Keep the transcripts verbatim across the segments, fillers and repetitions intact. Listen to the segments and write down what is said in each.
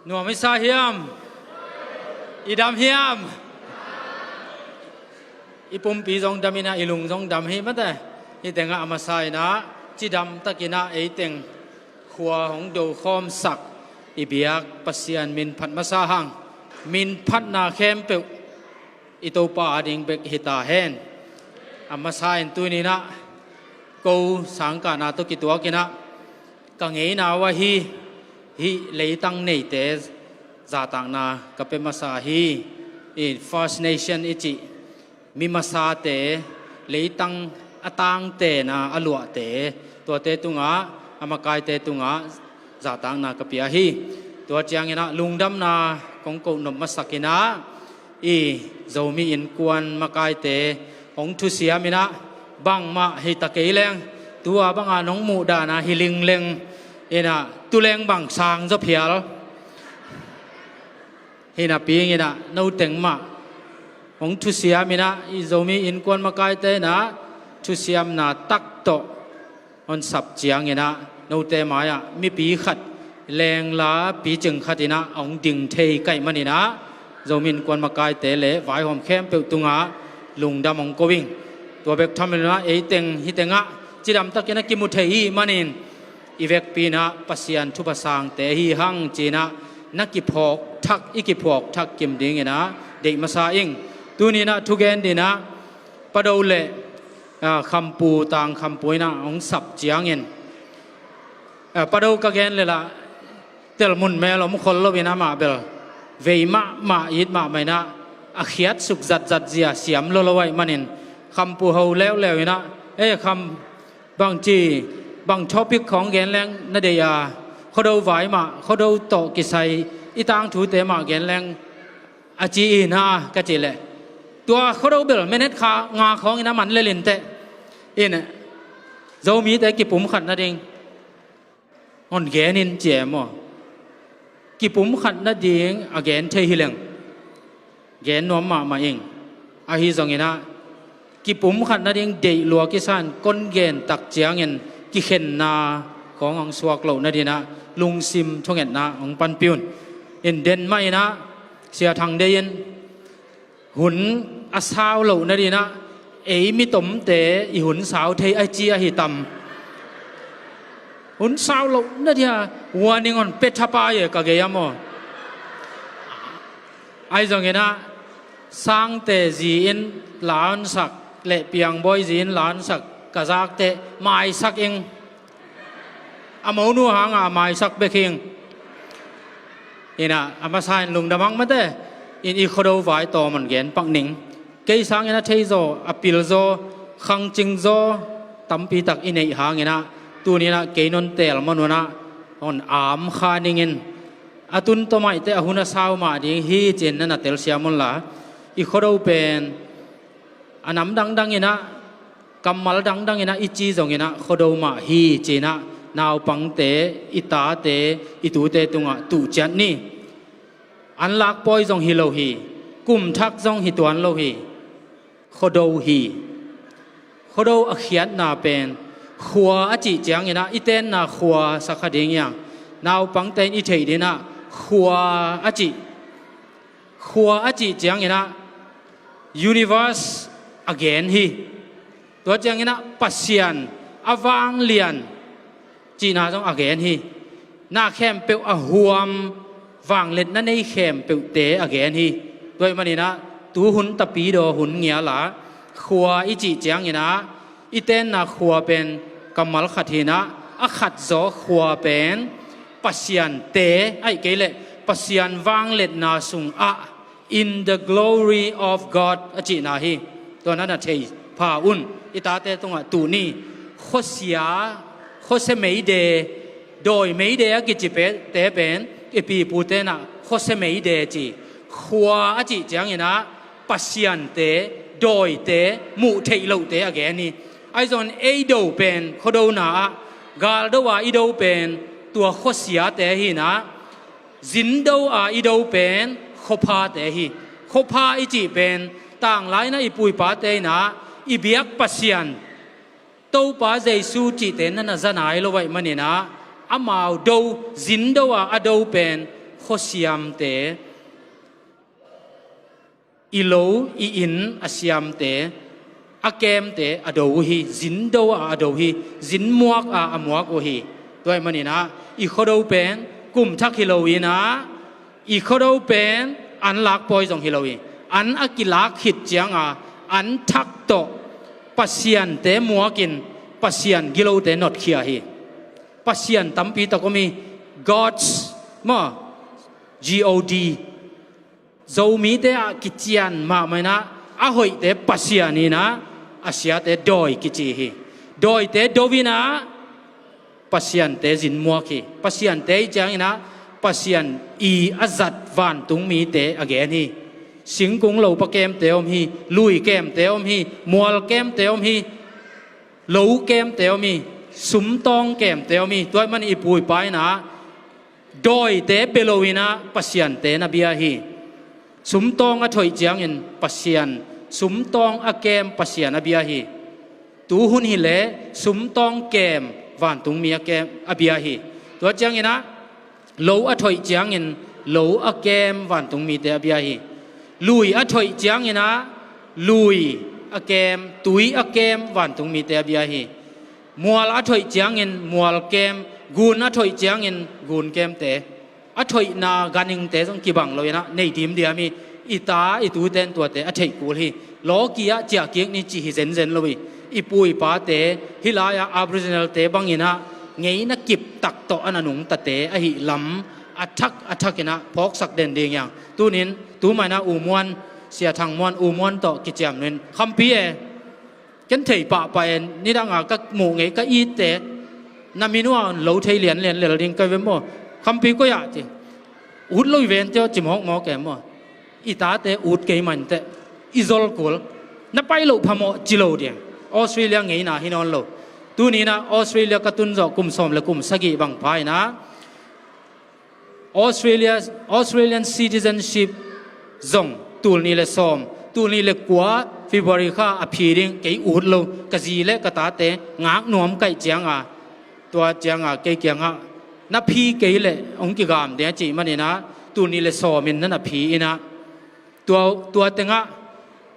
Nuam i sa hiam? I dam hiam? I pumpi zong dam inah, i lung zong dam hi mate. Hih tengah a masa inah cidam takinah eiteng khua hong dokhawmsak i biak Pasian min phat masa hang, min phatna khempeuh i Topa ading bek hi ta hen. A masa in tuninah ko sangkahna tawh kituakinah ka ngeina uh ahi hih leitang neite zahtakna ka pia masa hi. I First Nation i cih mi masate, leitang a tangtena a luahte, tuate tungah, a makaite tungah zahtakna ka pia hi. Tua cianginah lungdamna kong kohnop masakinah i Zomi innkuan makaite hong thusiaminah bangmah hi ta kei leng, tua banga nong muhdana hi lingleng inah tuleng bang sang zaw phial hi napi inginah noteng mah hong thusiaminah i Zomi innkuan makaite inah thusiamna tak tawh hong sap cianginah note mai-ah mipi khat, lengla picing khat inah hong ding thei kaih maninah Zomi innkuan makaite le vaihawm khempeuh tungah lungdam hong ko ing. Tua bek tham inah eiteng hih tengah cidam takinah kimu thei ih manin i vekpi inah Pasian thupha sangte hi hang cinah na kiphawk thak, i kiphawk thak kim dinginah deih masa ing. Tuninah thugen dinah Pado le, ah, Khampu, Tang Khampu inah hong sap ciangin, ah, Pado ka gen lelah telmun mel om khol loin amah bel vei mahmah it mahmah inah a khiatsuk zatzat zia siam lolo aih manin Khampu ho leuleu inah, e Kham, bangci, bang topic khawng gen leng na deih a, Khuado vai mah, Khuado tawh kisai i tangthute mah gen leng a ci inah ka cih leh, tua Khuado bel minute kha nga khawngin a man lel inteh. In Zomite kipumkhat nading hon gen in ci e maw? Kipumkhat nading a gen thei hileng gen nuam mahmah ing. Ahi zonginah kipumkhat nading deih lua kisan kon gen tak ciangin kikhenna khawng hong suak loh nadinah lungsim thungetna hong panpih un. In den mah inah Sia Thang Dei in hun a sau loh nadinah ei mitomte i hun sau thei a ci ahi tam. Hun sau loh nadia warning hon pe thapai e ka gei a maw? Ahi zonginah Sangte zi in la hon sak le Piangbawi zi in la hon sak ka zakte maisak ing. A monu hangah a maisak bek hi ing. Inah a masa in lungdam hang mate. In i Khuado vai tawm hon gen pak ning. Kei sangin a theizaw, a pilzaw, khangcingzaw tampitak i neih hanginah tuninah kei non teel manunah hon am kha ningin a tun tawmaihte a hun a sau mah ding hi cin na na telsiam unla. I Khuado pen a nam dangdanginah kammal dangdanginah i ci zonginah Khuado mah hi cinah naupangte, i tate, i tute tungah tuhciat ni. An lakpawi zong hi lo hi. Kumthak zong hi tuan lo hi. Khuado hi. Khuado a khiatna pen khua a cih cianginah i tenna khua sakha ding iang naupangte in i theih dinah khua a cih. Khua a cih cianginah universe a gen hi. Tua cianginah Pasian a vanglian cihna zong a gen hi. Na khempeuh a huam, vangliatna nei khempeuhte a gen hi. Tua ih maninah tuhun tapidaw hun ngiala khua i cih cianginah i tenna khua pen kammal khat hinah a khatzaw khua pen Pasiante aih kei leh Pasian vangliatna sungah in the glory of God a cihna hi. Tua na na thei pha un. I tate tungah tuh ni. Khuasia, khuasia meide, dawi meide a kici pe, te pen i pipu tenah khuasia meide ci. Khua a cih cianginah Pasiante, dawite, muh theih lohte a gen hi. Ahi zongin ei do pen khuado na ah, gal do a i do pen tua khuasiate hinah, zin do a i do pen khuaphate hi. Khuapha i cih pen tanglai na i puipate inah i biak Pasian Topa Jesu cihte na na za nai lo aih maninah amau do, zin do a a do pen khuasiamte, i lo i inn a siamte, a kemte a do uh hi. Zin do a a do hi. Zin muak a a muak uh hi. Tua ahih maninah i khuado pen kum thak hi lo inah, i khuado pen an lak pawi zong hi lo hi. An a kilak khit cianga an thak tawh Pasiante muakin Pasian gilote notkhia hi. Pasian tampi tak om hi. Gods maw, G O D. Zomite ah kician mahmah inah a hoihte Pasian inah, a siate dawi kici hi. Dawite do inah Pasiante zin muak hi. Pasiante i cianginah Pasian i a zat vantung mite a gen hi. Singkung lopa kemte om hi. Lui kemte om hi. Mual kemte om hi. Lo kemte om hi. Sumtawng kemte om hi. Tua ahih manin i pu i pa inah dawite bia lo inah Pasiante na bia hi. Sumtawng a thoih ciangin Pasian, sumtawng a kem Pasian a bia hi. Tuhun hileh sumtawng kem vantungmi a kem a bia hi. Tua cianginah lo a thoih ciangin lo a kem vantungmite a bia hi. Lui a thoih cianginah lui a kem, tui a kem vantungmite a bia hi. Mual a thoih ciangin mual kem, gun a thoih ciangin gun kemte, a thoihna ganhingte zong kibang lo inah nei dimdiam hi. I ta i tuten tuate a theih kul hi. Lawki ah ciahkik ni cih hi zenzen lo hi. I pu i pate hih lai-ah Aboriginal-te banginah ngeina kip tak tawh a na nungtate ahih lam a thak a thak inah phawksak den ding hi hang. Tunin tu mah inah U Muan, Sia Thang Muan, U Muan tawh kiciam nuin, Khampi e, ken thei pahpah e, nidanga ka muh ngei ka itte, na min uh a lo thei lianlian lel ding ka hi ve maw? Khampi koi ah ci. Ut lo hi ven teh aw, ci mawkmawk e maw? I tate ut kei mah inteh, i zol kul. Na pai loh phamawh ci lo ding. Australia ngeina hi nawn lo. Tuninah Australia ka tun zawh kum sawm le kum sagih bang pha inah Australia, Australian citizenship zong tul nih le sawm, tul nih le kua February kha a phi ding, kei ut lo, ka zi le ka tate ngak nuam kaih cianga, tua cianga kei kiangah na phi kei leh hong kigam ding a cih maninah tul nih le sawmin na na phi inah, tua, tua tengah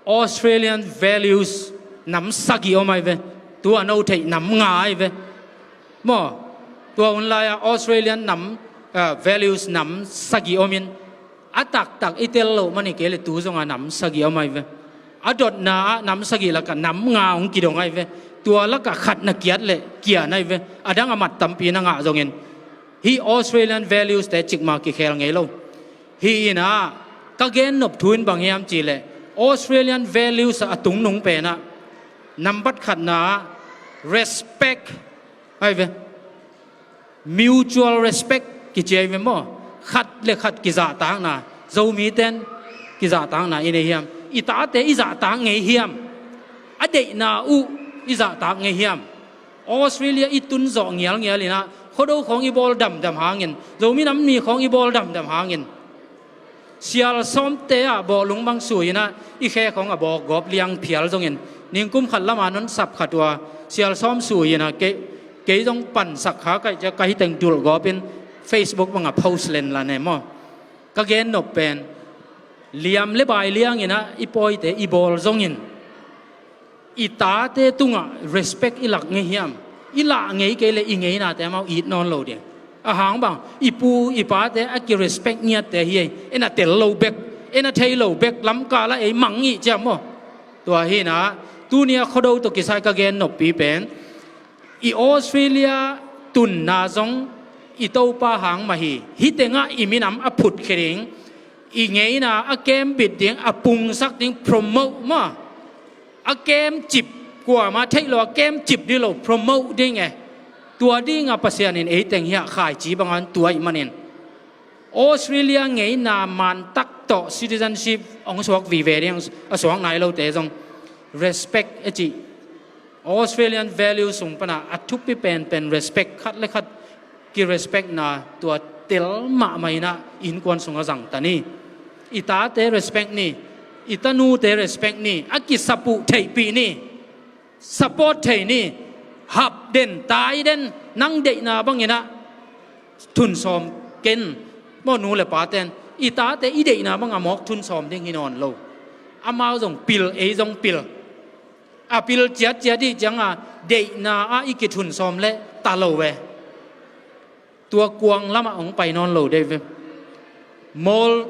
Australian values nam sagih om ahi ve. Tu a no theih nam nga ahi ve. Maw, tua hun lai-ah Australian nam, ah, values nam sagih omin, a taktak i tel loh mani kei le tu zonga nam sagih om ahi ve. A dotna ah nam sagih lakah nam nga hong kidong ahi ve. Tua lakah khat na kiat le kian ahi ve. A dang a mat tampi na ngah zongin hih Australian values-te cikmah kikhel ngei lo. Hi inah ka gennop thu in bang hiam cihleh, Australian values ah a tungnung penah nambat khatna ah respect ahi ve. Mutual respect kici ahi ve maw? Khat le khat kizahtakna, Zomiten kizahtakna i nei hiam? I tate i zahtak ngei hiam? A deihna uh i zahtak ngei hiam? Australia i tun zawh ngialngial inah Khuado khawng i bawl damdam hangin, Zomi nam ni khawng i bawl damdam hangin, sial sawmte ah bawhlung bang sui inah i khe khawng a bawk gawp liang phial zongin, ningkum khat lama non sap khat uh a sial sawm sui inah kei, kei zong pansak kha kaih cia ka hi teng dulh gawpin Facebook bangah post lenlan e maw? Ka gennop pen liam le bai liang inah i pawite i bawl zongin, i tate tungah respect i lak ngei hiam? I lah ngei kei le i ngeinate amau it nawn lo ding. A hang bang, i pu i pate a kirespect ngiatte hi ei. En a tel lo bek, en a thei lo bek, lamkal ah ei mang ngih ciam maw? Tua hinah tunia Khuado tawh kisai ka gennoppi pen, i Australia tunna zong i Topa hang mah hi. Hih tengah i minam a phutkhia ding, i ngeina a kembit ding, a pungsak ding, promote maw? A kemcip, kuama theih lo a kemcip ding lo, promote ding e. Tua dinga Pasian in eiteng hiah khaici bangah tua ih manin Australia ngeina mantak tawh citizenship hong suak vive ding, a suak nai lote zong respect a cih. Australian value sung pana a thupi penpen respect, khat le khat kirespectna tua tel mahmah inah innkuan sungah zangta ni. I tate respect ni, i tanute respect ni, a kisapuh theihpih ni, support thei ni, hap den, tai den, nang deihna banginah thun sawm ken, Maw, nu le paten i tate i deihna banga mawk thun sawm ding hi nawn lo. Amau zong pil, ei zong pil. A pil ciatciat i hih cianga deihna ah i kithun sawm leh ta lo ve. Tua kuang lamah hong pai nawn lo dei ve. Mawl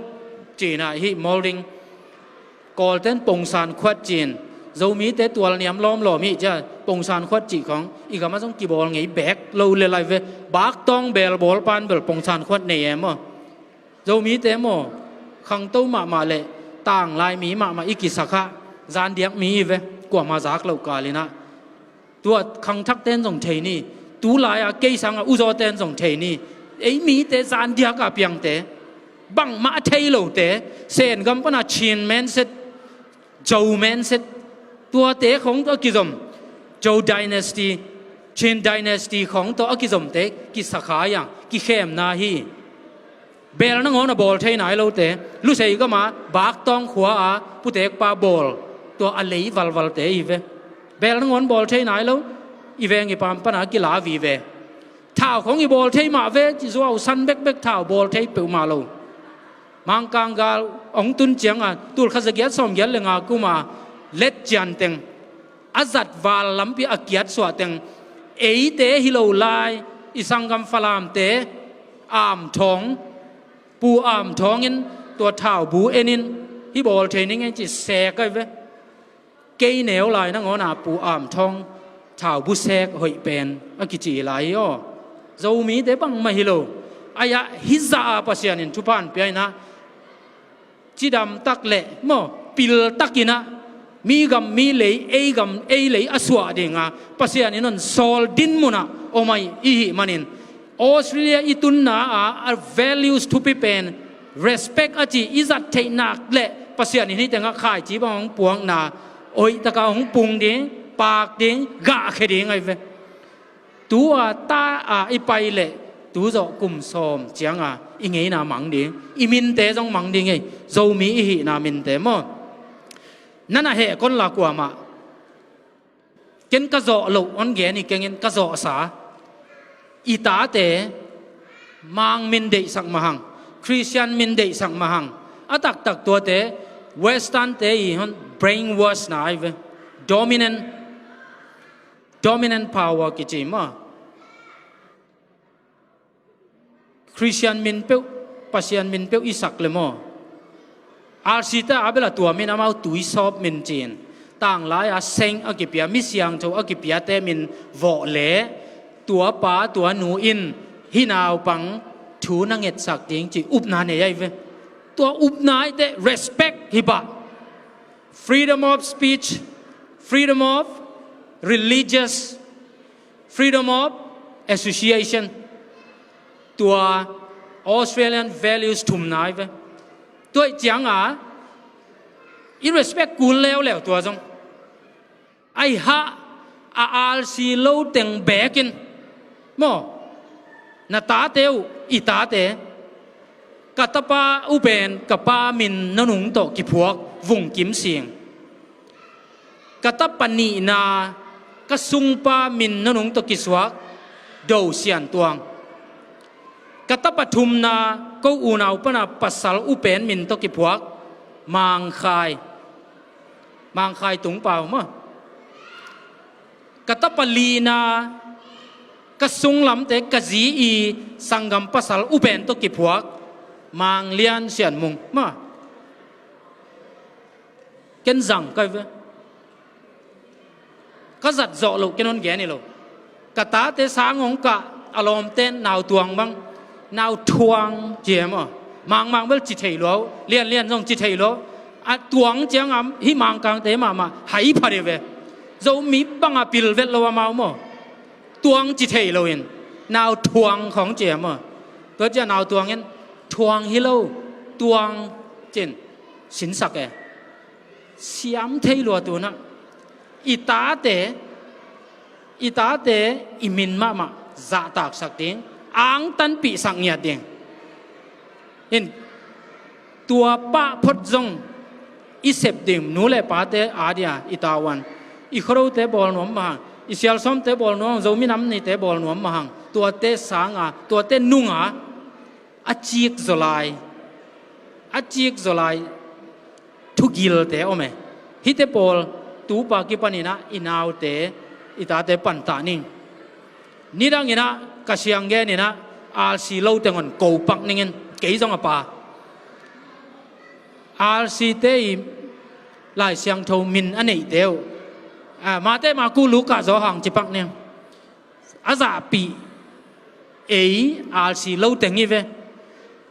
cina hi, mawl ding. Kawlten pongsan khuat cin, Zomite tual niam lawmlawm hi cia, pongsan khuat cih khawng i gamah zong kibawl ngei bek lo le lai ve. Baktawng beel bawl pan bel pongsan khuat nei e maw. Zomite maw, khangto mahmah le tanglai mi mahmah i kisakha, zandiak mi hi ve, kuamah zak loh kal inah. Tua khangthakten zong thei ni, tulai-a kei sanga uzawten zong thei ni, ei mite zandiaka piangte, bangmah a thei lote, Sen gam pana Chin mindset, Zhou mindset, tuate khawng tawh a kizom, Zhou dynasty, Qin dynasty khawng tawh a kizomte kisakha a, kikhemna hi. Beel nangawn a bawl thei nai lote, Lusei gama Baktawng khua-a putekpa bawl, tua a lei valvalte hi ve. Beel nangawn bawl thei nai lo, i veng i pam pana kila vive. Thau khawng i bawl thei mah ve, ci zuau san bekbek, thau bawl thei peuhmah lo. Mangkang gal hong tun cianga, tul khat za giat sawm giat le nga kuma let cian teng, a zat val lampi a kiat suah teng, eite hi lo lai, i sanggam Falamte, amthawng, pu amthawng in tua thau bu en in, hih bawl thei ning e ci sek ai ve. Kei neu lai nangawna pu amthawng thau bu sek hoih pen a kici lai hi aw. Zomite bangmah hi lo. Ai-ah hih zah a Pasian in thupha pia inah, cidam tak le maw, pil takinah, mi gam mi lei, ei gam ei lei a suah dinga Pasian in hong sawl din munah om ai i hih manin, Australia i tunna a, a values thupi pen respect a ci i zat theih nak le Pasian in hih tengah khaici bang hong puakna, hoihtaka hong pung ding, paak ding, gahkhia ding ai ve. Tu-a ta-a i pai leh, tu zawh kum sawm cianga i ngeina mang ding, i minte zong mang ding ei, Zomi i hihna minte maw. Nana heh kon la kuamah. Ken ka zawh loh hong gen hi kengin, ka zawhsa. I tate Mang min deihsak mahang, Christian min deihsak mahang. A taktak tuate Western te i hon brainwash na ai ve. Dominant, dominant power kici maw. Christian min peuh, Pasian min peuh i sak le maw. Alsita a bela tua min amau tuisawp min cin. Tanglai-a saint a kipia, mi siangtho a kipiate min vawh le, tua pa, tua nu in hih naupang thu na ngetsak ding ci upna nei ai ve. Tua upna i te respect hi pah. Freedom of speech, freedom of religious, freedom of association. Tua Australian values thumna ai ve. Tua i cianga i respect kul leuleu tua zong. Ai hah a alsi lo teng bekin maw, na tate uh, i tate, ka tapa uh pen ka pa min nunung tawh kiphuak, Vung Kim Sing. Ka tapa nihna, ka sungpa min nunung tawh kisuak, Do Sian Tuang. Ka tapa thumna, ko unau pana pasal uh pen min tawh kiphuak, Mang Khai. Mang Khai Tung Pau maw. Ka tapa lina, ka sunglamte, ka zi i sanggam pasal uh pen tawh kiphuak, Mang Lian Sian Mung maw. Ken zang kai ve. Ka zat zawh loh ken hon gen hi lo. Ka tate sang hong kah, a lawmten Nau Tuang bang, Nau Thuang ci e maw. Mangmang bel ci thei lua uh, Lianlian zong ci thei lua uh. A Tuang ciangam hih Mangkangte mahmah hai phat hi ve. Zomi banga pil vet lo amau maw. Tuang ci thei loin Nau Thuang khawng ci e maw. Tua cia Nau Tuang in Thuang hi lo, Tuang cin sinsak e. Siam thei lua tunah. I tate, i tate i min mahmah zahtaksak ding, angtanpihsak ngiat ding. In tua pah phot zong i sep ding, nu le pate adia i tavuan. I Khuadote bawl nuam mahang, i Sialsawmte bawl nuam, Zomi Nam Nite bawl nuam mahang. Tuate sanga, tuate nunga a cik zaw lai, a cik zaw lai thugilte om e. Hihte pawl tupa kipaninah i naute, i tate pantah ning. Nidanginah ka sianggeninah R C lo tengon ko pak ningin, kei zong a pa. R C te i Lai Siangtho min a neihte uh, ah, Mate, Maku, Luka, Zawhang ci pak ning. A zahpih ei R C lo teng hi ve.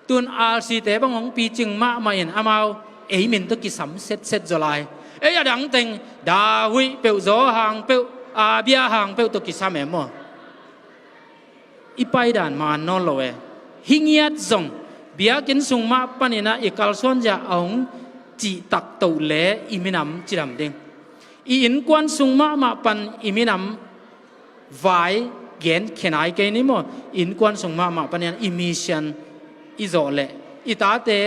Tun R C te bang hong picing mahmah in amau ei min tawh kisam setset zaw lai. Ei a dang teng Dahuih peuh, Zawhang peuh, Abia hang peuh tawh kisam e maw? I paidan man nawn lo e. Hi ngiat zong biakinn sung mah paninah i kalsuan zia a hong cihtak toh le i minam cidam ding. I innkuan sung mahmah pan i minam vai gen khenai kei ni maw? Innkuan sung mahmah paninah i mission i zawh leh i tate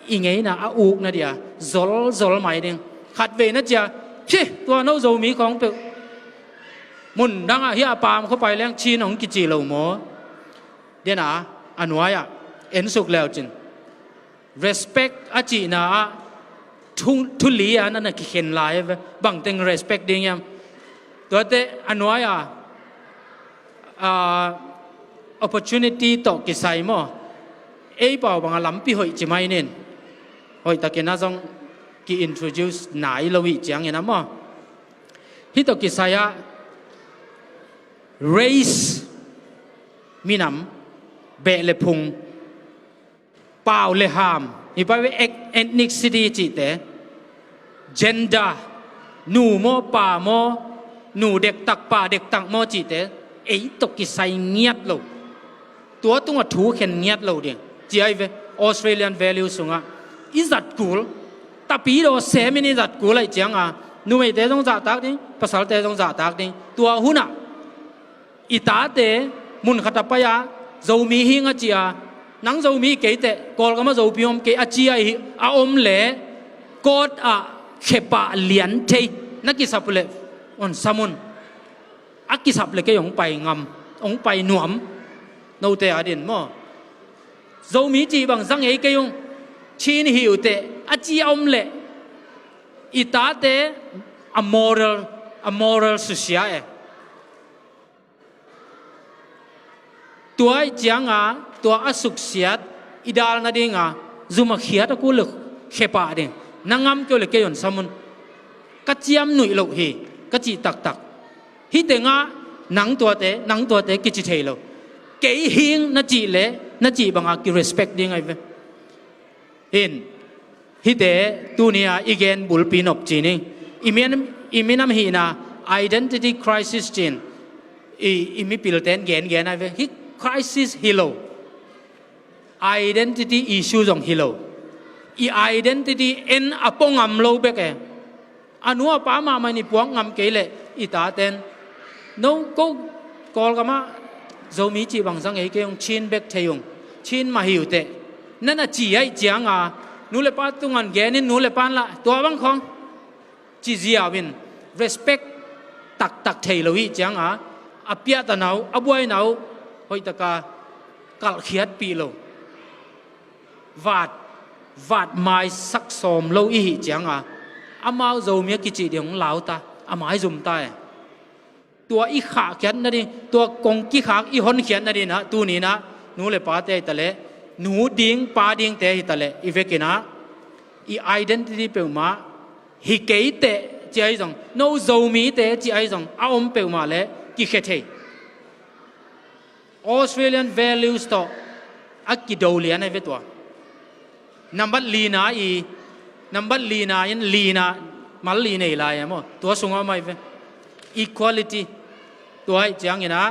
i ngeina a ukna dia zolzol mai ding. Khatvei na cia, "Khi, tua no Zomi khawng peuh mun dangah hi a pam khua pai leng Chin hong kici lo maw?" Dena a nuai-ah ensuk leucin, respect a cihna ah thu, thu li a na na kikhen lai ve. Bangteng respect ding hiam? Tuate a nuai-a, ah, opportunity tawh kisai maw? Ei pau banga lampi hoih ci mai nin. Hoihtakin a zong ki-introduce nai lo ih ciangin a maw? Hih tawh kisai ah race, minam, beh le phung, pau le ham, hi pai ve, ethnicity cihte, gender, nu maw pa maw, nu dektak pa dektak maw cihte ei tawh kisai ngiat lo. Tua tungah thu khen ngiat lo ding ci ahi ve. Australian value sungah i zat kul, tapi daw semin i zat kul aih cianga numeite zong zahtak ding, pasalte zong zahtak ding. Tua hunah i tate mun khat a pai-a Zomi hing a ci-a, nang Zomi kei teh, Kawlgam a Zopi om kei a ci-a ihi a om le, court ah khepah lian thei na kisap leh on samun. A kisap le kei hong pai ngam, hong pai nuam. Note adin maw? Zomi cih bang zang ei kei ung, Chin hi uh teh a ci a om leh i tate a moral, a moral susia e. Tua ih cianga tua a suksiat i dal nadinga zum a khiat a kul le khepah ding. Na ngam kei uh le kei on samun. Ka ciam nuih loh hi, ka cih taktak. Hih tengah nang tuate, nang tuate kici thei lo. Kei hing na cih le na cih banga ki-respect ding ahi ve. In, hihte tuni-a i gen bulpi nop ci ni. I min, i minam hihna identity crisis cin i, i mipilten gengen ahi ve. Hih crisis hi lo. Identity issue zong hi lo. I identity en a pua ngam lo bek e. A nu a pa mahmah in i puak ngam kei leh i taten, no ko Kawlgamah Zomi cih bang zang ei kei ung, Chin bek thei ung, Chin mah hi uh teh, na na ci aih cianga nu le pa tungan genin nu le pan lah tua bang khawng ci ziau in respect taktak thei lo ih cianga a piahtana uh, a buaina uh hoihtaka kalhkhiatpih lo. Vat, vat maisak sawm lo ihih cianga amau Zomi a kicih ding hong lau ta, a maizum ta e. Tua i khahkhiat nading, tua kong kikhak i honkhiat nadinah tuninah nu le pate ahi taleh, nu ding pa dingte ahi taleh i vekinah i identity peuhmah hi kei teh ci ahi zong, no Zomite ci ahi zong a om peuhmah le kikhia thei. Australian values tawh a kido lian ahi ve tua. Nambat lina i, nambat lina in lina mal li nei lai e maw? Tua sungah om ahi ve. Equality. Tua aih cianginah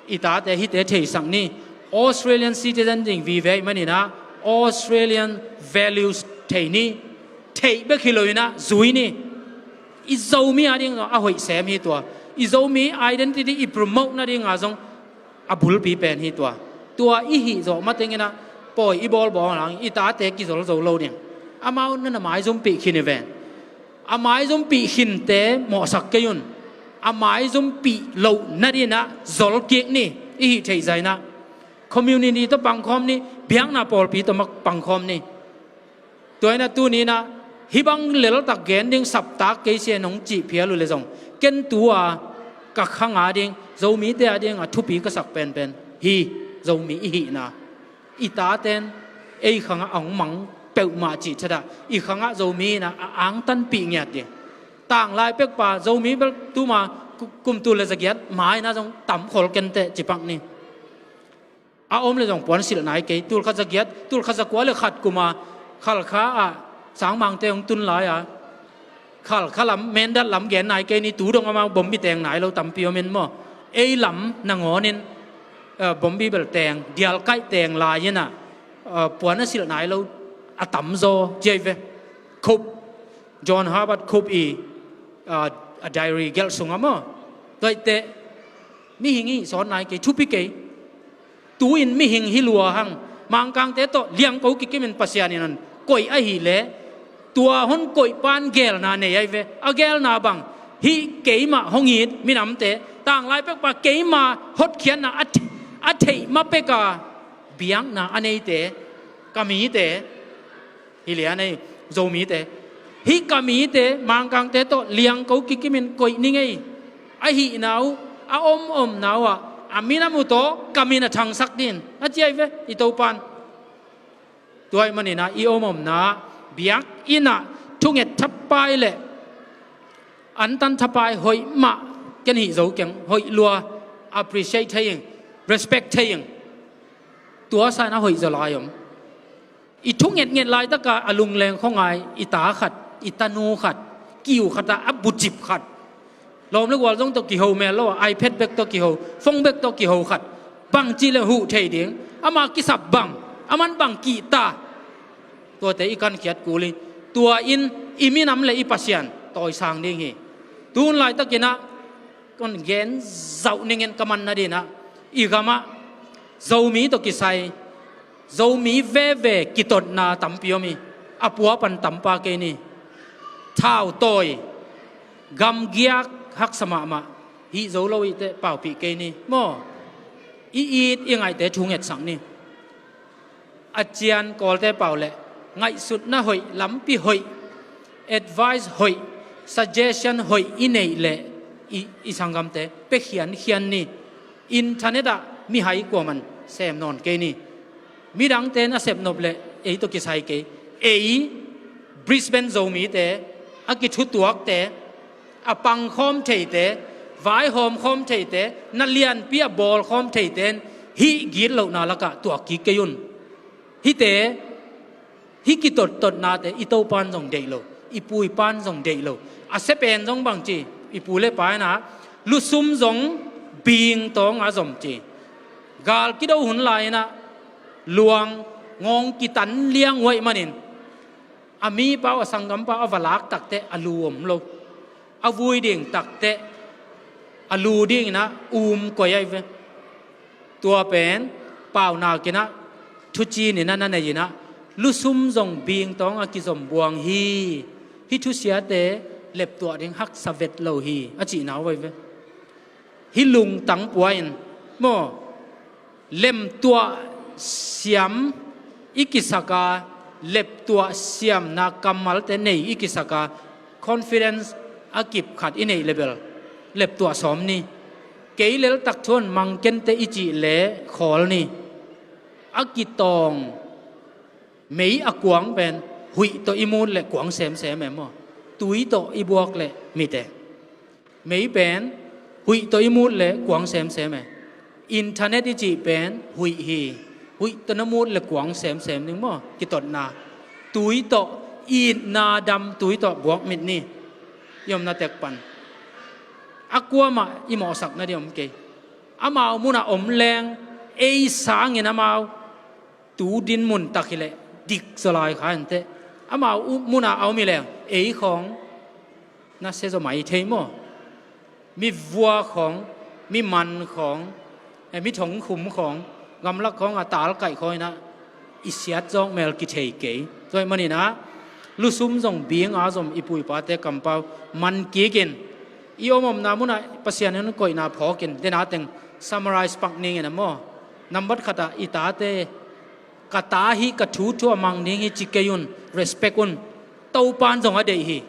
i tate hihte theisak ni. Australian citizen ding vive ahi maninah Australian values thei ni. Theih bek hi loinah zui ni. I Zomi a ding a hoih sem hi tua. I Zomi identity i promote nadinga zong a bulpi pen hi tua. Tua i hih zawh matenginah pawi i bawlbawl hang i tate kizol zo lo ding. Amau na na maizumpih khin hi ven. A maizumpih khinte mawhsak kei un. A maizumpih loh nadinah zolkik ni. I hih theih zainah Community tawh pangkhawm ni, biakna pawlpi tawh mak pangkhawm ni. Tua inah tuni inah hih bang leltak gen ding saptak kei sian hong cih phial uh le zong, ken tu-a ka khang a ding, Zomite a ding a thupi ka sak penpen hi. Zomi i hihna, i taten ei khangah a hong mang peuhmah cih thadah i khangah Zomi inah a angtanpih ngiat ding. Tanglai pekpa Zomi bel tuma ku-, kum tul le zagiat ma inah zong tam khol kenteh cipak ni. A om le zong puan silh nai kei. Tul khat zagiat, tul khat zakua le khat kuma Khalkha ah sangmangte hong tun lai-a, Khalkha lam, Mendat lam gen nai kei ni. Tu dong amau bombi teng nai lo tampi om in maw. Ei lam nangawnin, eh, bombi bel teng, dialkaih teng lai inah, eh, puan a silh nai lo a tamzaw ciai ve. Khup, John Herbert Khup i, eh, a diary gelh sungah maw. Tuaiteh mihing i sawt nai kei, thupi kei. Tu-in mihing hi lua hang. Mangkangte tawh liangko kikimin Pasian in hon koih ahih leh, tua hon koih pan gelna nei ahi ve. A gelna bang, hih keimah hong it minamte, tanglai pekpa keima hotkhiatna a th-, a theih ma peka biakna a neite, ka mite, hi lian ei, Zomite. Hih ka mite, Mangkangte tawh liangko kikimin koih ning ei. A hihna uh, a omomna uh ah a minam uh tawh ka min a thangsak ding a ci ahi ve i Topan. Tua ahih maninah i omomna biakinn ah thunget thapai le antan thapai hoih mah ken hih zo keng, hoih lua, appreciate thei ing, respect thei ing. Tua sanah hoih zaw lai om. I thu ngetnget laitaka a lungleng khuangai i ta khat, i tanu khat, kiu khatah a bucip khat, lawm le gual zong tawh kiho mel lo a, iPad bek tawh kiho, phone bek tawh kiho khat, bangci le huh thei ding, ama kisap bang, aman bang kihta. Tuate i kankhiat kul hi. Tua in i minam le i Pasian tawisang ding hi. Tun laitakinah kon gen zauh ningin ka man nadinah i gamah Zomi tawh kisai Zomi veve kitotna tampi om hi. A pua pan tampa kei ni. Thau tawi, gamgiak haksa mahmah, hih zo lo ihteh paupih kei ni maw. I it i ngaihte thu ngetsak ni. A cian Kawlte pau leh ngaihsutna hoih, lampi hoih, advice hoih, suggestion hoih i neih leh i, i sanggamte pia khiankhian ni. Internet ah mihai kuaman sem nawn kei ni. Midangte na sepnop leh ei tawh kisai kei. Ei Brisbane Zomite, a kithutuakte, a pangkhawm theite, vaihawmkhawm theite, na lianpi a bawlkhawm theite in hih gitlohna lakah tuak kik kei un. Hihte, hih kitottotnate i Topan zong deih lo, i Puipan zong deih lo. A sia pen zong bangci, i pu le pa inah lusum zong bing tawng a zom ci. Gal kido hun lai inah luang ngawng kitan liang uh ahih manin a mipa uh, a sanggampa uh a va lak takteh a lu om lo. A vui ding takteh a lu dinginah um koi ahi ve. Tua pen paunakinah thucininah na nei inah lusum zong bing tawng a kizom buang hi. Hih thusiate leptuah ding haksa vet lo hi a cihna uh ahi ve. Hih lungtang pua in maw, lemtuah siam i kisaka, leptuah siamna kammalte nei i kisaka, confidence a kip khat i neih le bel leptuah sawm ni. Kei leltak thuan mangkente i cih le khawl ni. A kitawng mei a kuang pen huih tawh i mut le kuang semsem e maw. Tui tawh i buak le mite. Mei pen huih tawh i mut le kuang semsem e. Internet i cih pen huih hi. Huih tawh na mut le kuang semsem ding maw, kitotna. Tui tawh, itna dam tui tawh buak mit ni. I omna tek pan a kuamah i mawhsak nading om kei. Amau munah om leng ei sangin amau tu din mun tak hileh dik zaw lai kha inteh. Amau u-, munah a om hi leng ei khawng na sia zaw mai thei maw. Mi vua khawng, mi man khawng, eh, mi thongkhum khawng, gamlak khawng a talkaih khawng inah i siat zawk mel kithei kei. Tua ahih maninah lusum zong bing a zom i puipate kampau man kikin i omomna munah Pasian in koihna phawkin dena teng summarize pak ningin a maw. Nambat khatah i tate, ka ta hi, ka thu thu a mang ding hi ci kei un, respect un. Topan zong a deih hi.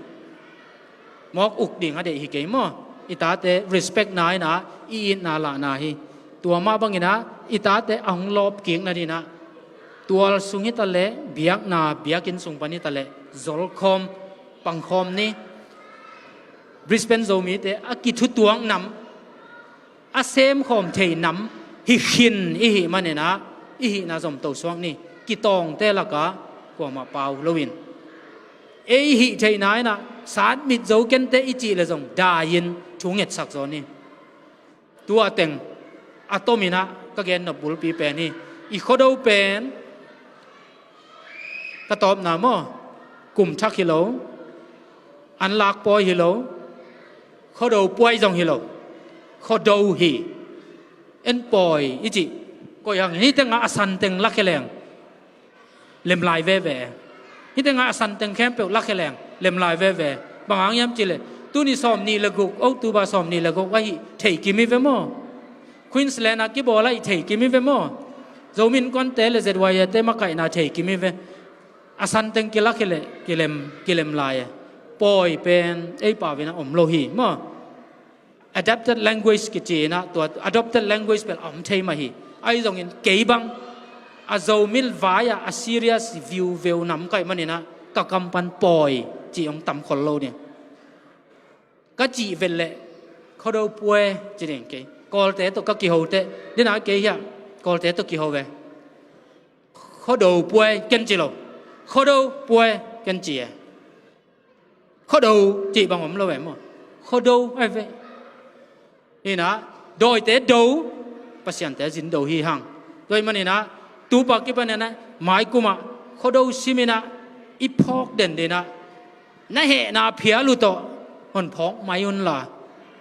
Mawk uk ding a deih hi kei maw? I tate respect na inah i itna lahna hi. Tua mah banginah i tate a hong lawp kik nadinah tual sung hitaleh biakna, biakinn sung pan hitaleh zolkhawm, pangkhawm ni. Brisbane Zomite a kithutuak nam, a semkhawm thei nam hi khin i hih maninah i hihna zomto suak ni. Kitawngte lakah kuamah pau loin ei hih theihna inah satmit zo kente i cih le zong dai-in thu ngetsak zaw ni. Tua teng a tominah ka gennop bulpi pen hi. I Khuado pen ka tawpna maw, kum thak hi lo, an lak pawi hi lo, Khuado puai zong hi lo, Khuado hi. En pawi i cih koi hang, hih tengah a san teng lakhia leng lem lai veve. Hih tengah a san teng khempeuh lakhia leng lem lai veve. Bang hang hiam cihleh tuni sawm nih le guk, October sawm nih le guk ahih thei kim hi ve maw? Queensland ah kibawl ahih thei kim hi ve maw? Zomi Innkuante le Z Y A te makaihna thei kim hi ve. A san teng kilakhia leh kilem, kilem lai e. Pawi pen ei pau inah om lo hi maw? Adapted language kici inah tua adopted language bel a om thei mah hi. Ahi zongin kei bang a Zomi vai-ah a serious viu veu nam ka hih maninah ka kam pan pawi cih hong tam khol lo ni. Ka cih vet leh Khuado puai ci ding kei. Kawlte tawh ka kiho teh, dinah kei hiah Kawlte tawh kiho ve. Khuado puai ken ci lo, Khuado puai ken ci e. Khuado cih bang om lo e maw? Khuado ai ve. Inah dawite do, Pasiante zin do hi hang. Tua hih maninah tupa kipaninah maikumah Khuado siminah i phawk den dinah na hehna phial uh tawh hon phawk mai unla.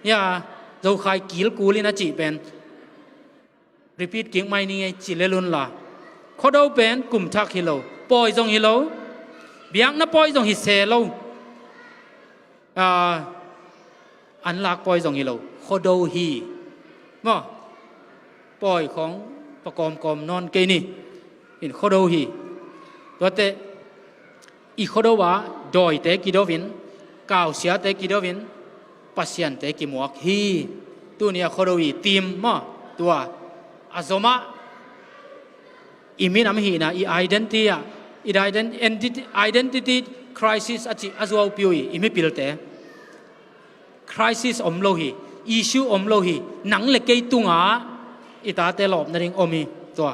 Ya, Zokhai kilkul in a cih pen repeat kik mai ni ngei ci lel unla. Khuado pen kum thak hi lo, pawi zong hi lo, biakna pawi zong hi se lo, ah, an lak pawi zong hi lo, Khuado hi. Maw, pawi khawng pa kawmkawm nawn kei ni. In Khuado hi. Tuate i Khuado ah dawite kido in, kausiate kido in, Pasiante kimuak hi. Tuni a Khuado i tim maw, tua a zomah i minam hihna, i identity ah, i ident-, identity crisis a cih a zuaupi uh i, i mipilte. Crisis om lo hi, issue om lo hi, nang le kei tungah i tate lawp nading om hi. Tua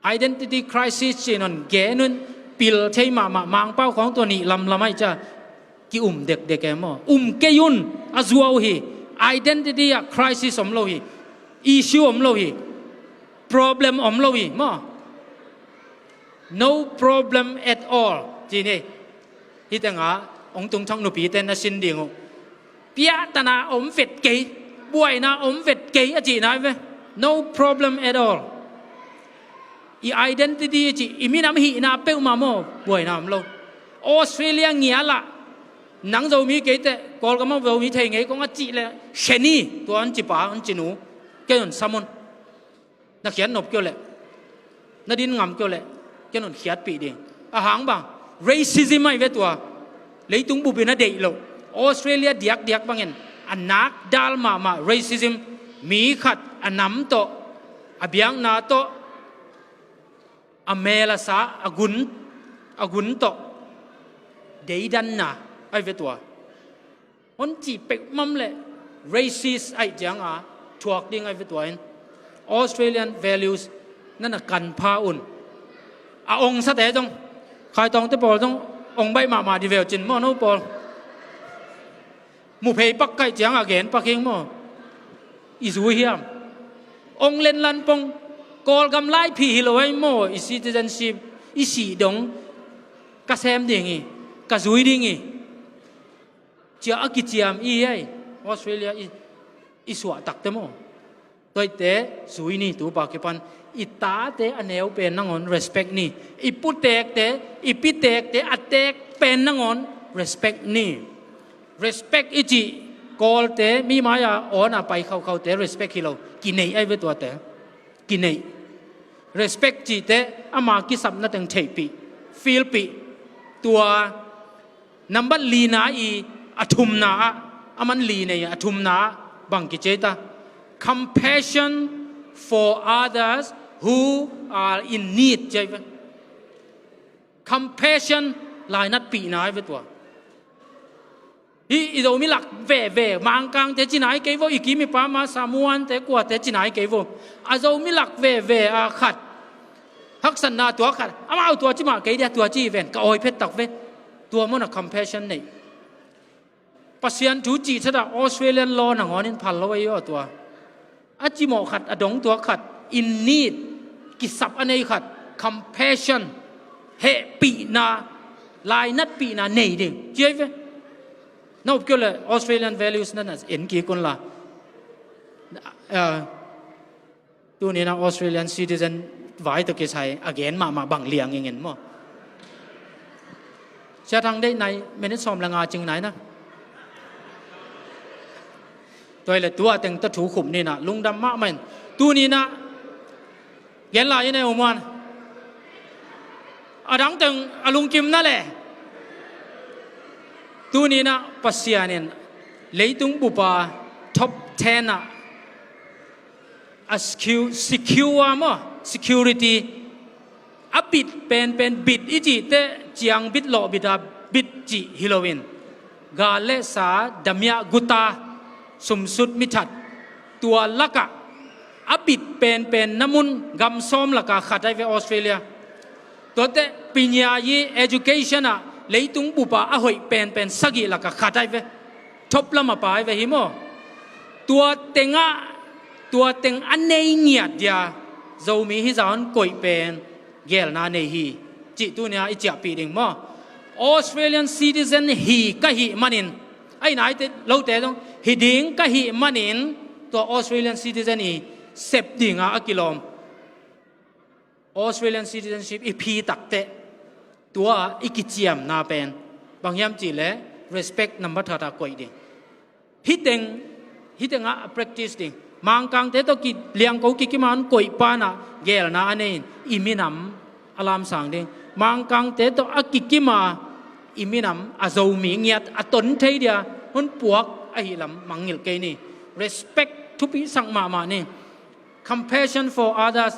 identity crisis ci-in hong gen un, pil thei mahmah, Mangpau khawng tua nih lamlam ahi cia ki-um dekdek e maw? Um kei un, a zuau hi. Identity ah crisis om lo hi, issue om lo hi, problem om lo hi maw? No problem at all ci ni. Hih tengah hong tungthak nupite na sin ding uh. Piahtana om vet kei, buaina om vet kei a cihna hi ve. No problem at all. I identity a cih, i minam hihna peuhmah maw, buaina om lo. Australia ngialah nang Zomi kei teh, Kawlgam ah Zomi thei ngei kong a cih leh, Sheni, tua an cipa, an cinu, kei un sam un. Na khiat nop kio leh, na din ngam kio leh, ken un khiatpih ding. A hang bang, racism ahi ve tua. Leitung bupin a deih loh, Australia diakdiak bangin a nakdal mahmah racism. Mi khat a nam tawh, a biakna tawh, a mel a sa, a gun, a gun tawh deidanna ahi ve tua. Hon cih peuhmah leh racist ahi cianga thuak ding ahi ve tua in. Australian values na na kanpha un. A ongsate zong, Khaitawngte pawl zong ong baih mahmah di veu cin maw, no pawl? Mu phei pak kaih cianga gen pak hing maw? I zui hiam? Ong lenlan pong, Kawlgam laiphi hi lo ahi maw? I citizenship, i sih dong ka sem ding hi, ka zui ding hi. Cia a kiciam i hi ahi, Australia i, i suah takte maw? Tuaite zui ni, tupa kipan i tate a neu pen nangawn respect ni. I putekte, i pitekte a tek pen nangawn respect ni. Respect i cih Kawlte, mi mai-a awn a pai khauhkhaute respect hi lo, kinei ahi ve tuate. kineih. Respect cihte ama kisapna teng theihpih, feelpih. Tua nambat lina i a thumna ah, a man li nei a thumna ah bang kici ei ta? Compassion for others who are in need, ci ei ve. Compassion, lainatpihna ei ve tua. Hih i Zomi lak veve, Mangkangte ci nai kei vo, i kim i pam a Samuante kuate ci nai kei vo. A Zomi lak veve a khat haksatna tua khat, amau tua ci mah kei dia, tua ci ven, ka awi phet tak ve. Tua mawna compassion nei. Pasian thu cih thadah Australian law nangawnin phal lo ei aw tua. A cimawh khat, a dong tua khat, in need, kisap a nei khat, compassion, hehpihna, lainatpihna nei ding ci ei ve. Na up kio le Australian values na na en kik un la. Ah, tuni na Australian citizen vai tawh kisai a gen mahmah bang liang ingen maw? Sia Thang Deih nai, minute sawm le nga cing nai na. Tua hi le tua teng tawh thu khum ni na, lungdam mahmah in. Tuni na gen lai in ei u muan. A dang teng a lungkim na le. Tuni na Pasian in leitung bupa top ten ah a secure, secure maw, security a bit penpen, bit i cihte ciang bit lawh bit a bit cih hi loin, gal le sa, damiah guta, sumsut mithat, tua lakah a bit penpen na mun gam sawm lakah khat ai ve Australia. Tuate pinya i education ah leitung bupa a hoih penpen sagih lakah khat ai ve. Top lam a pai ve hi maw? Tua tengah, tua teng a nei ngiat dia Zomi hi zaun koih pen gelna nei hi cih tunia i ciahpih ding maw? Australian citizen hi ka hih manin, a hi naite lote zong hi ding ka hih manin, tua Australian citizen i sep dinga a kilawm Australian citizenship i phi takteh tua i kiciamna pen bang hiam cihleh respect number thata koih ding. Hiteng, hitengah a practice ding. Mangkangte tawh kiliangko kikima hon koih panah gelna a nei in i minam a lamsang ding. Mangkangte tawh a kikima i minam a Zomi ngiat a ton thei dia hon puak ahihlam mangngilh kei ni. Respect thupi sak mahmah ni. Compassion for others,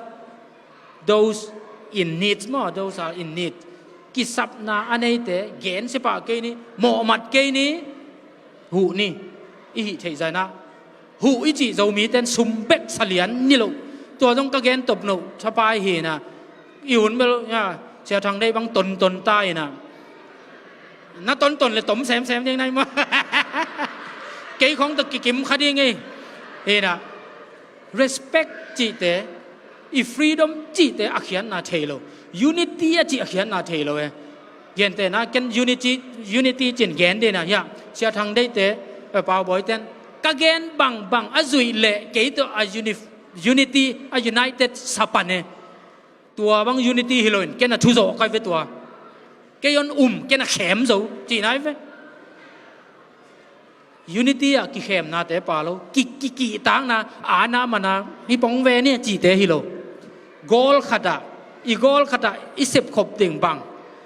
those in need maw, those are in need. Kisapna a neite gen sepah kei ni, mawhmat kei ni, huh ni. I hih theih zainah huh i cih Zomite in sum bek salian ni lo. Tua zong ka gen topnoh thapai hinah i hun bel, ya, Sia Thang Deih bang tonton ta inah na tonton le tom semsem ding nai maw? Kei khong tawh kikim kha ding ei. Hinah respect cihte, i freedom cihte a khiatna thei lo. Unity a cih a khiatna thei lo e. Gentehna ken unity, unity cin gen dina hiah Sia Thang Deihte, eh, Pau Bawite in ka gen bangbang a zuih leh kei tawh a uni-, unity, a united sa pan e. Tua bang unity hi loin ken a thuzawh kai ve tua. Kei on um ken a khem zo cihna hi ve. Unity ah kikhemnate pa lo, ki, ki, kikihtakna, ana mana hi pong ve ni cihte hi lo. Goal khatah, i goal khatah i sepkhop ding bang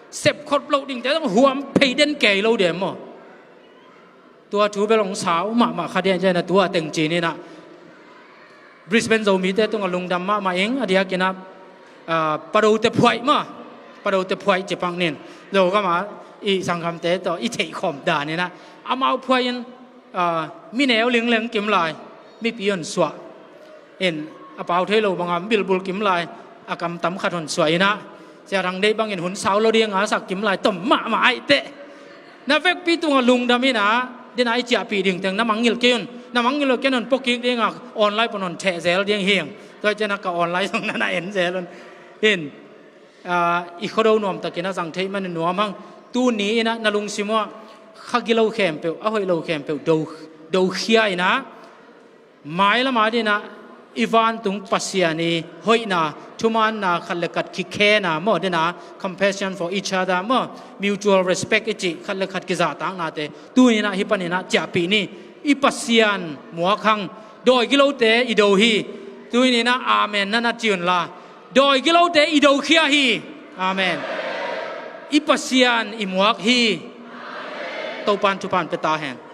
sepkhop loh dingte zong huam phei den kei lo de maw? Tua thu bel hong sau mahmah kha dian cianah tua teng cininah Brisbane Zomite tungah lungdam mahmah ing, a diakinah, ah, Padote phuaih mah, Padote phuaih cipak nin Zogama i sanggamte tawh i theihkhawm daninah amau phuaih in, ah, mineu lingleng kim lai mipi hon suah in a pau thei lo bangah bilbul kim lai a kamtam khat hon suah inah Sia Thang Deih bangin hun sau lo dinga sak kim lai tom mahmah aih teh. Na vekpi tungah lungdam inah dena i ciahpih dingteng na mangngilh kei un. Na mangngilh lo ken hon pawkik dinga online pan hon theh zel ding hing. Tua cianah ka online zong na na en zel un. In, ah, i khuado nuamtakin a zang theih manin nuam hang. Tuni inah na lungsim uh ah kha gilo khempeuh, a hoih lo khempeuh do, dokhia inah mailama dinah i vantung Pasian i hoihna, thumaanna, khat le khat kikhena maw dinah, compassion for each other maw, mutual respect i cih khat le khat kizahtaknate tuninah hih paninah ciahpih ni. I Pasian muakhang dawi gilote i do hi. Tuni-in ah amen na na ci un la. Dawi gilote i dokhia hi. Amen. I Pasian i muak hi. Topa'n thupha hong pia ta hen.